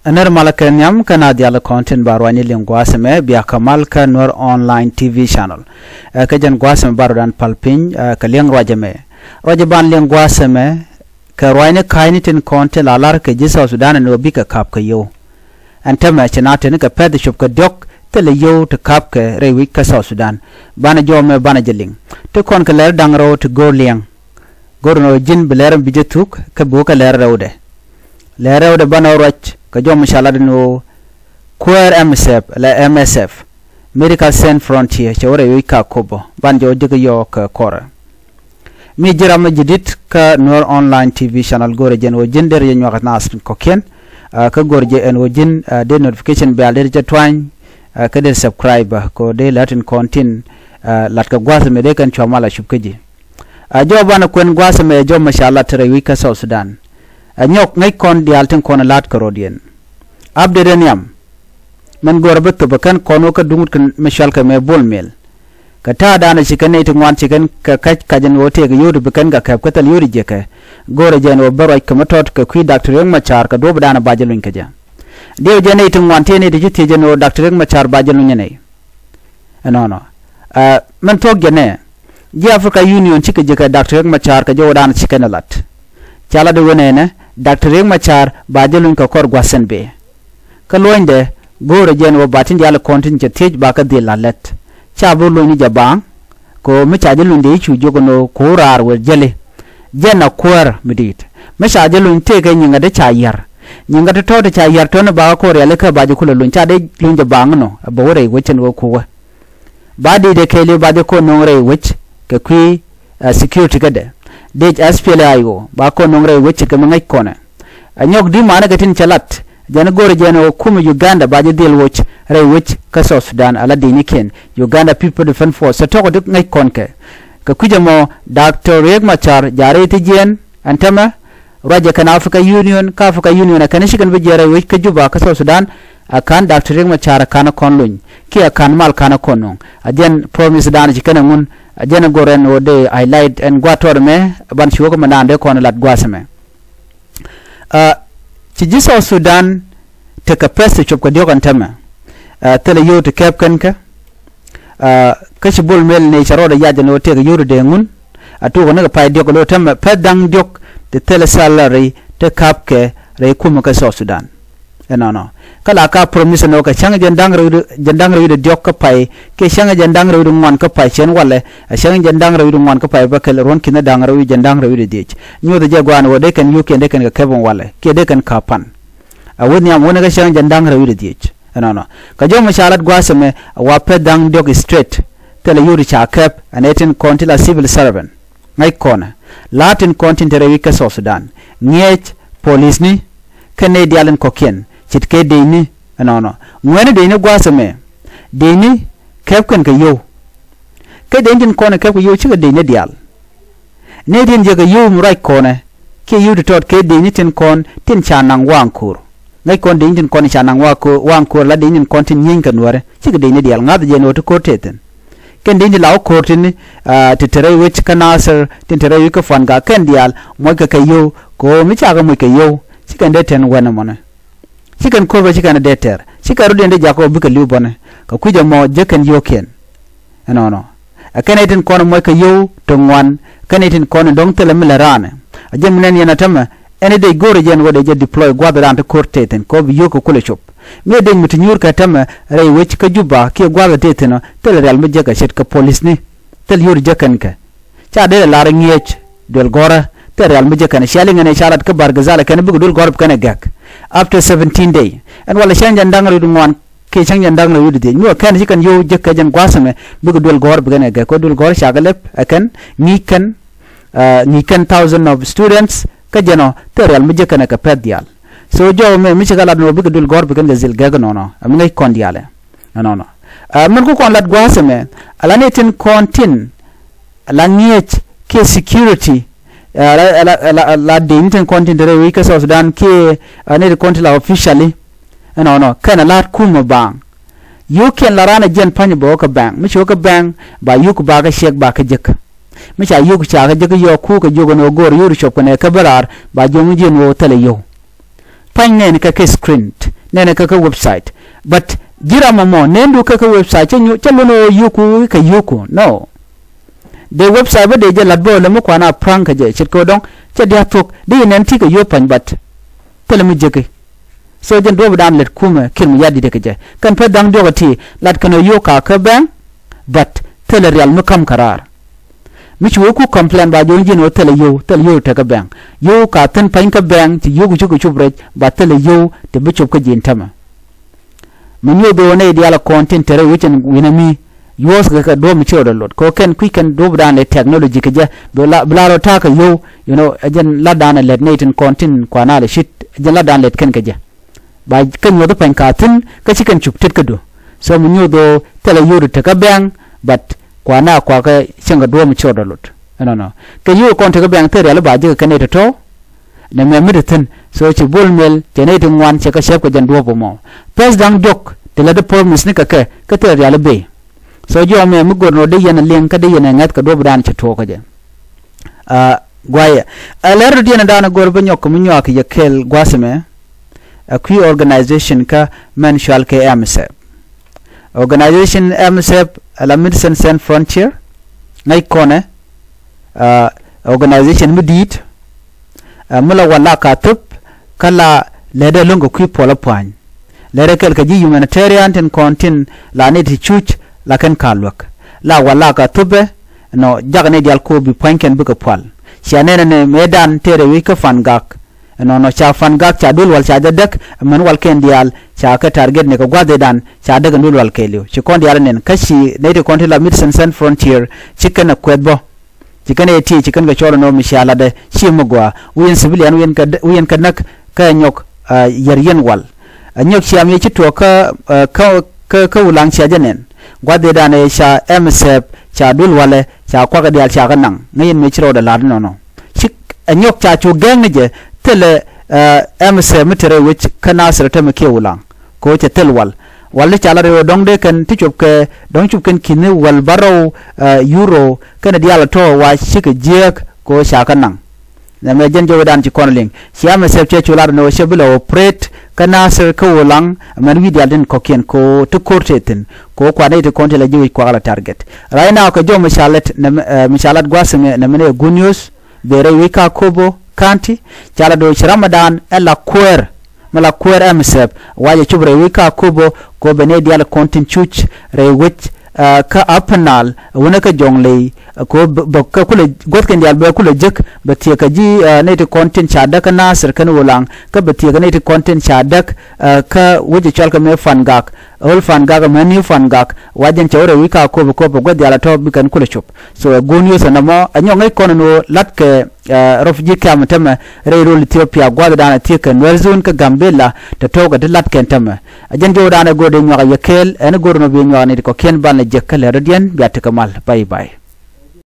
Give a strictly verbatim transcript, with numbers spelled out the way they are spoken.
Ɛ nɛr malä kɛ nhiam kä na dhial kɔn tin ba ruacni liŋ gua̱a̱th ɛmɛ bia kä mal kä Nuer Online T V channel. Ɛ kä jɛn gua̱a̱th ɛmɛ ba ruɔdan pal piny ɛ kɛ liŋ ruac ɛmɛ. Ruac ɛ ban liŋ gua̱a̱th ɛmɛ kɛ ruacni ka̱a̱cni tin kɔn tin la lar kɛ ji̱ South Sudan ɛn ɣöö bikɛ ka̱p kɛ yio̱w. Ɛn täämɛ ci na teni kɛ pɛ̈th cop kɛ diɔ̱k thilɛ yio̱w ti ka̱pkɛ rɛy wi̱c kä South Sudan. Banɛ jɔw ɛmɛ banɛ jɛ liŋ ti kɔn kɛ lɛr da̱ŋ rɛw ti go̱o̱r liɛŋ. Go̱r ni ɣöö ji̱n bi lɛr ɛmɛ bi jɛ thuk kä bi wä kɛ lɛr rɛwdɛ. Lɛr rɛwdɛ banɛ ɣöö ruac kɛ jɔw mi ca lat ni ɣöö kuäär M S F la M S F, Medical Sans Frontier, cɛ wä rɛy wi̱c kä Akobo, banɛ jɛ wä ji̱ kä yɔɔk kɛ kɔrɛ. Mi ji̱ ram mi ji̱ di̱t kä Nuer Online T V channel go̱rɛ jɛ ɛn ɣöö ji̱n derɛ jɛ nyuak naath tin kɔ̱kiɛn. Kä go̱rɛ jɛ ɛn ɣöö ji̱n dee notification bell dee jɛ tuany, kä dee subscribe kɛ ɣöö dee lät tin kɔn tin lat kɛ gua̱th mi dee kɛn cua mal a cup kä ji̱. Ɛ jɔw banɛ kuɛn gua̱a̱th ɛmɛ ɛ jɔw mi ca lat te rɛy wi̱c kä South Sudan. Ɛ nyɔk ŋäc kɔn diaal tin kɔn ɛ la̱t kɛ rɔ̱diɛn. Update ɛ nhiam. Min go̱o̱rä bi thop ɛ kɛn kɔn wä kä duŋut kɛ mi cual kɛ mɛ Bol Mel. Kɛ ta̱a̱dan ɛ ci kɛn nɛy ti ŋuan ci kɛn kɛ kac kac ɛn ɣöö tëëkɛ yio̱w ti bi kɛn kɛ kɛp kä thil yio̱w ti jiäkɛ. Go̱o̱rä jɛ ɛn ɣöö bä ruac kɛ mi tɔt kɛ kui̱ Doctor Riek Machar kɛ duɔ̱ɔ̱pdan ɛ ba jɛ luny kɛ jɛ. Diɛw jɛ nɛy ti ŋuan ti ɛ nɛy ti ci thiec ɛn ɣöö Doctor Riek Machar ba jɛ luny ɛ nɛy. Ɛnɔnɔ. Ɛ min thuɔ̱k jɛ nɛ ji̱ Africa Union cikɛ ji̱ kɛ Doctor Riek Machar kɛ jɔwdan ci kɛn ɛ lat. Ca lat i̱ wen ɛnɛ Doctor Riek Machar ba jɛ luny kɛ kɔr gua̱th ɛn bee. Kä luɔ̱nydɛ go̱o̱rɛ jɛ ɛn ɣöö ba tin diaal kɔn tin cɛ thiec ba kɛ dhil la lät. Ca bi luny ni jɛ baaŋ kɛ ɣöö mi ca jɛ luny dee i̱ cu jiök ɛn ɣöö ko̱o̱r raar wëë jäli. Jɛn a kuäär mi di̱i̱t mi ca jɛ luny tëëkɛ nyiŋä dee ca yär. Nyiŋä ti tɔ̱ ti ca yär tɔ̱ni ba kä ko̱o̱r rialikä ba jɛ kulɛ luny ca dee luny jɛ baaŋ nɔ ɛ bɛ wä rɛy wec ɛn ɣöö kuwä. Ba di̱i̱t ɛ kɛɛliw ba jɛ ko̱o̱r nöŋ rɛy wec kɛ kui̱ ɛ security kädɛ. Dec S P L A I O ba ko̱o̱r nöŋ rɛy wec kɛ mi ŋäc kɔnɛ. Ɛ nyɔk di̱t manɛ kɛ tin cɛ lat jɛn go̱o̱rɛ jɛn ɛ ɣöö kumɛ Uganda ba jɛ dhil woc rɛy wec kä South Sudan ala di̱i̱nikiɛn Uganda People Defence Force cɛ tɔ̱kɔ ti ŋäc kɔn kɛ. Kɛ kui̱c ɛmɔ Doctor Riek Machar ja̱ rɛy ti jiɛn ɛn täämɛ ruacɛ kɛn Africa Union kä Africa Union ɛ kɛn ci kɛn bi jiɛn rɛy wec kä Juba kä South Sudan. Ɛ ka̱n Doctor Riek Machar ɛ ka̱n kɔn luny kiɛ ɛ ka̱n mal ka̱n kɔn nuŋ. Ɛ jɛn promise dan ci kɛn ɛ ŋun ɛ jɛn ɛ go̱r ɛn ɣöö dee highlight ɛn gua̱a̱th tɔɔt ɛmɛ ɛ ban ci wä kä mɛ naan dee kɔn ɛ lat gua̱a̱th ɛmɛ. Ɛ ci ji̱ South Sudan tekɛ pɛth ti cop kɛ diɔ̱k ɛn täämɛ. Ɛ thilɛ yio̱w ti kɛp kɛn kä. Ɛ kä ci Bol Mel ni cɛ rɔɔdɛ yac ɛn ɣöö tëëkɛ yio̱w ti dee ŋun. A tuɔɔk ni kɛ pay diɔ̱k lo̱ täämɛ pɛth da̱ŋ diɔ̱k ti thilɛ salary ti ka̱pkɛ rɛy kumɛ kä South Sudan. Ɛnɔnɔ kä la ka promise ɛn ɣöö kɛ cäŋ jɛn da̱ŋ rɛw jɛn da̱ŋ rɛw wi̱cdɛ diɔ̱k kä pay kiɛ cäŋ jɛn da̱ŋ rɛw wi̱cdɛ ŋuan kä pay cɛn walɛ. Ɛ cäŋ jɛn da̱ŋ rɛw wi̱cdɛ ŋuan kä pay bä kɛl ruɔ̱n ki̱n da̱ŋ rɛw wi̱c jɛn da̱ŋ rɛw wi̱cdɛ dhiec nyuɔ̱th jɛ gua̱a̱n ɣöö dee kɛn yio̱w kiɛn dee kɛn kɛ kɛp ɛn walɛ kiɛ dee kɛn ka̱p pan. A wä nhiam wä ni kä cäŋ jɛn da̱ŋ rɛw wi̱cdɛ dhiec. Ɛnɔnɔ kä jɔw mi ca lat gua̱a̱th ɛmɛ a wa pɛth da̱ŋ diɔ̱k straight. Thilɛ yio̱w ti ca kɛp ɛn ɛ tin kɔn ti la civil servant. Ŋäc kɔnɛ la tin kɔn tin te rɛy wi̱c kä South Sudan. Ŋi̱eec polisni kɛ nɛy diaal in kɔ̱kiɛn ce̱tkɛ decni. Ɛnɔnɔ ŋuɛni decni gua̱a̱th ɛmɛ decni kɛp kɛn kɛ yio̱w. Kɛ decni tin kɔn kɛp kɛ yio̱w cikɛ decni diaal. Nɛy tin jɛ kɛ yio̱w mi ruac kɔnɛ kiɛ yio̱w ti tɔt kɛ decni tin kɔn tin ca naŋ waŋ ko̱r. Ŋäc kɔn decni tin kɔn ca naŋ waŋ ko̱r, waŋ ko̱r la decni tin kɔn tin nyieny kɛ nuäärɛ cikɛ decni diaal ŋa̱th jɛ ni ɣöö ti ko̱r tëë thi̱n. Kɛn decni la wä ko̱r tini ti te rɛy wec kä Nasir tin te rɛy wec kä Pangak kɛn diaal muɔckɛ kɛ yio̱w kɛ ɣöö mi cakɛ muc kɛ yio̱w ci kɛn dee tɛn wɛn ɛmɔnɛ. Ci kɛn ko̱r bä ci kɛn dee tɛr ci kɛn rɔ̱diɛn dee jakä ɣöö bikɛ li̱w bɔnɛ. Kɛ kui̱c ɛmɔ jek kɛn yio̱o̱kiɛn. Ɛnɔnɔ ɛ kɛn ɛ tin kɔn muɔckɛ yio̱w ti ŋuan kɛn ɛ tin kɔn dɔ̱ŋ thilɛ mi lɛ raanɛ. A jɛn mi nɛn yɛn a tämɛ ɛn ɛ dee go̱o̱rɛ jɛn wä dee jɛ deploy gua̱th raan ti ko̱r tëë thi̱n kɛ ɣöö bi yio̱o̱kɛ kulɛ cop. Mi ɛ dec mi ti nyuurkɛ tämɛ rɛy wec kä Juba kiɛ gua̱th tëë thi̱n ɔ thilɛ rial mi jek kɛ ce̱tkɛ polisni. Thil yio̱w ti jek kɛn kɛ ca dee lar ŋi̱eec duel gɔ̱rä. Thil rial mi jek kɛn cia liŋ ɛn ɛ ca lat kä Bargazal kɛn bikɛ duel gɔ̱rä bi kɛn ɛ gɛ̈k. After seventeen day ɛn walɛ cäŋ jɛn da̱ŋ rɛw wi̱cdɛ ŋuan kiɛ cäŋ jɛn da̱ŋ rɛw wi̱cdɛ dhiec mi wä kɛn ci kɛn yio̱w jek kɛ jɛn gua̱a̱th ɛmɛ bikɛ duel gɔ̱rä bi kɛn ɛ gɛ̈k kɛ duel gɔ̱rä cakɛ lɛp ɛ kɛn ŋi̱i̱c kɛn. Ŋi̱i̱c kɛn thousand of students kä jɛn ɔ thil rial mi jek kɛn ɛ kɛ pɛth diaal. So jɔw ɛmɛ mi cikɛ lat ni wä bikɛ duel gɔ̱rä bi kɛn kɛ dhil gɛ̈k ɛnɔnɔ ɛ mi ŋäc kɔn diaalɛ. Ɛnɔnɔ. Ɛ min ku kɔn lat gua̱a̱th ɛmɛ ala ni tin kɔn tin la ŋi̱eec kiɛ security. Ɛ la la la la dec ni tin kɔn tin te rɛy wec kä South Sudan kiɛ ɛ ni tin kɔn tin la officially. Ɛnɔnɔ kɛn ɛ la̱t kumɛ baaŋ. Yio̱o̱kiɛn la raan ɛ jiɛn pa̱ny bɛ wä kä bank mi ci wä kä bank ba yio̱o̱k ba kä ciɛk ba kä jek. Mi ca yio̱o̱k ca kä jek yɔɔk ku kɛ jiök ɛn ɣöö go̱o̱r yio̱o̱k ti cuɔp kɛnɛ kä bä raar ba jiök mi ji̱ ɛn ɣöö thilɛ yio̱w. pa̱ny nɛɛni kɛ kɛ screen, nɛɛni kɛ kɛ website. But ji̱ ram ɛmɔ nɛɛndu kɛ kɛ website cä nyuɔ̱th cä lun ɣöö yio̱o̱ku kɛ yio̱o̱ku, no. Dee website bä dee jɛ lat bä lɛ mi kuan a prank kɛ jɛ ce̱tkɛ ɣöö dɔ̱ŋ cɛ dia̱a̱k thuɔ̱k dee yɛ nɛn ti kɛ yio̱o̱k pa̱ny, but thilɛ mi jiäki. So jɛn duɔ̱ɔ̱pdan lät kumɛ Kiir Mayardit kɛ jɛ. Kɛn peth da̱ŋ diɔ̱k ɛ ti lat kɛn ɣöö yio̱o̱k ka kä bank, but thilɛ rial mi ka̱m kɛ raar. Mi ci wee ku complain ba jɔ̱ɔ̱n ji̱n ɣöö thilɛ yio̱w, thilɛ yio̱w tekɛ bank. Yio̱w ka thi̱n pa̱ny kä bank, ci yio̱o̱k ci kɛ cup rɛc, ba thilɛ yio̱w ti bi cop kä ji̱n tämɛ. Mi nyuɔth ɣöö nɛy diaal ɛ kɔn tin te rɛy wec ɛn wi̱nɛ mi yuɔ̱ɔ̱th kɛ kɛ duɔ̱ɔ̱p mi ci rɔɔdɛ lot. Kɛ ɣöö kɛn kui̱ kɛn duɔ̱ɔ̱pdan lɛ technology kɛ jɛ, bi la, bi la rɔ ta̱a̱ kɛ yio̱w, you know, ɛ jɛn latdan ɛ lät nɛy tin kɔn tin kuan a lɛ cit, ɛ jɛn latdan lät kɛn kɛ jɛ. Ba kɛ nyuɔth pa̱ny ka thi̱n kä ci kɛn cup tet kädu. So mi nyuɔth ɣöö thilɛ yio̱w ti te kä bank, but kuan a kuakä cieŋ kɛ duɔ̱ɔ̱p mi ci rɔɔdɛ lot. Ɛnɔnɔ. Kɛ yio̱w kɔn te kä bank thil riali ba ji̱ kɛ kɛn nɛy tɔ̱tɔ̱. Nɛ mɛ mi te thi̱n. So ci Bol Mel cɛ nɛy ti ŋuan cɛ kɛ cäp kɛ jɛn duɔ̱ɔ̱p ɛmɔ. Peth da̱ŋ diɔ̱k ti lät di promise ni kɛ kɛ, kä thil riali bey. So jiɔam mɛ mi go̱r nɔ dee yɛn ɛ liŋ kä dee yɛn ɛ ŋäth kɛ duɔ̱ɔ̱pdan cɛ tuɔɔk kä jɛ. Ah, guayɛ. Ɛ lɛr dɔ̱diɛn ɛ da̱a̱n ɛ go̱r bä nyɔk kɛ mi nyuak yɛ kɛɛl gua̱a̱th ɛmɛ. Ɛ kui̱ organization kä mɛn cual kɛ M S F. Organization M S F ɛ la Medicine Sans Frontier. Ŋäc kɔnɛ, ah, organization mi di̱i̱t, ah, mi la wal la ka thöp, kä la lɛtdɛ lo̱ŋ kɛ kui̱ puɔl ɛ pua̱ny. Lɛtdɛ kɛl kɛ ji̱ humanitarian tin kɔn tin la ni ti cuc la kɛn ka luäk. La wal la ka thöpɛ, nɔ, jak ni dial ko̱o̱p bi pua̱ny kɛn bikɛ pual. Cia nɛnɛ ni mëëdan tëë rɛy wec kä Fangak. Ɛnɔnɔ ca Fangak ca duël wal ca jɛ däk, mɛn wal kɛn diaal ca kɛ target ni kɛ gua̱thdidan ca däk ɛn duël wal kɛɛliw. Ci kɔn diaal ɛ nɛn kä ci nɛy ti kɔn ti la Medicine Sans Frontier ci kɛn ɛ kuɛth bä. Ci kɛn ɛ ti ci kɛn kɛ cɔl ɛn ɣöö mi cia latdɛ ci mi gɔaa. Wi̱i̱ ɛn civilian, wi̱i̱ ɛn kɛ, wi̱i̱ ɛn kɛ näk kä ɛ nyɔk, ah, yɛr yɛn wal. Ɛ nyɔk ciam yɛ ci tuɔɔk kä, ah, kä, kä, kä Ulaŋ cia jɛ nɛn. Gua̱thdidan ɛ ca M S F ca duël walɛ ca kuakä diaal ca kɛ naŋ. Ŋäc yɛn mëë ci rɔɔdɛ la̱t ɛnɔnɔ. Ci ɛ nyɔk ca cu gɛŋ ni jɛ thilɛ, eh, M S F mi te rɛy wec kä Nasir tämɛ kiɛ Ulaŋ. Kɛ ɣöö cɛ thil wal. Wal ti ca la rɛy ɣöö dɔ̱ŋ dee kɛn ti cop kɛ dɔ̱ŋ cop kɛn ki̱ni wäl bärɔw, eh, euro kɛnɛ diaal tɔ̱ wa cikɛ jiääk kɛ ɣöö ca kɛ naŋ. Nɛmɛ jɛn jɔwädan ci kɔn liŋ. Ci M S F cɛ cu lat ni ɣöö cɛ bi lɛ operate kä Nasir kä Ulaŋ, mɛn wi̱i̱ diaal tin kɔ̱kiɛn kɛ ɣöö ti ko̱r tëë thi̱n. Kɛ ɣöö kuan nɛy ti kɔn ti la ji̱ wec kuak la target. Right now kɛ jɔw mi ca lät nɛmɛ, eh, mi ca lat gua̱a̱th ɛmɛ nɛmɛ ni ɛ Good News. Bɛ rɛy wec kä Akobo County, ca la do̱ ci Ramadan ɛ la kuäär, mi la kuäär M S F, wa jɛ cop rɛy wec kä Akobo, kɛ ɣöö bɛ nɛy diaal kɔn tin cuc rɛy wec, eh, kä Upper Nile, wänä kä Jonglei, eh, kɛ ɣöö bɛ, bɛ kä kulɛ guäthkiɛn diaal bɛ kulɛ jek, bɛ thieekä ji̱, eh, nɛy ti kɔn tin ca däk kä Nasir kɛnɛ Ulaŋ, kä bɛ thieekä nɛy ti kɔn tin ca däk, eh, kä wec cɔal kɛ mëë Fangak, Old Fangak, mɛ New Fangak, wa jɛn cɛ wä rɛy wec kä Akobo, kɛ ɣöö bɛ guäth diaal a tɔ̱ bi kɛn kulɛ cop. So, ɛ Good News ɛn ɛmɔ, ɛ nyɔk ŋäc kɔn ɛn ɣöö la̱tkɛ, eh, refugee camp tämɛ rɛy rööl Ethiopia, gua̱thdan ɛ thieekä Nuer Zone kä Gambela, tɔ̱tɔ̱ kɛ ti la̱tkɛn tämɛ. Ɛ jɛn jɔwädan ɛ go̱r dee nyuak ɛ yɛ kɛɛl, ɛn go̱r ɛn ɣöö bi nyuak ni ti kɔ̱kiɛn banɛ jek kä lɛr dɔ̱diɛn, bia tekɛ mal. Bye bye.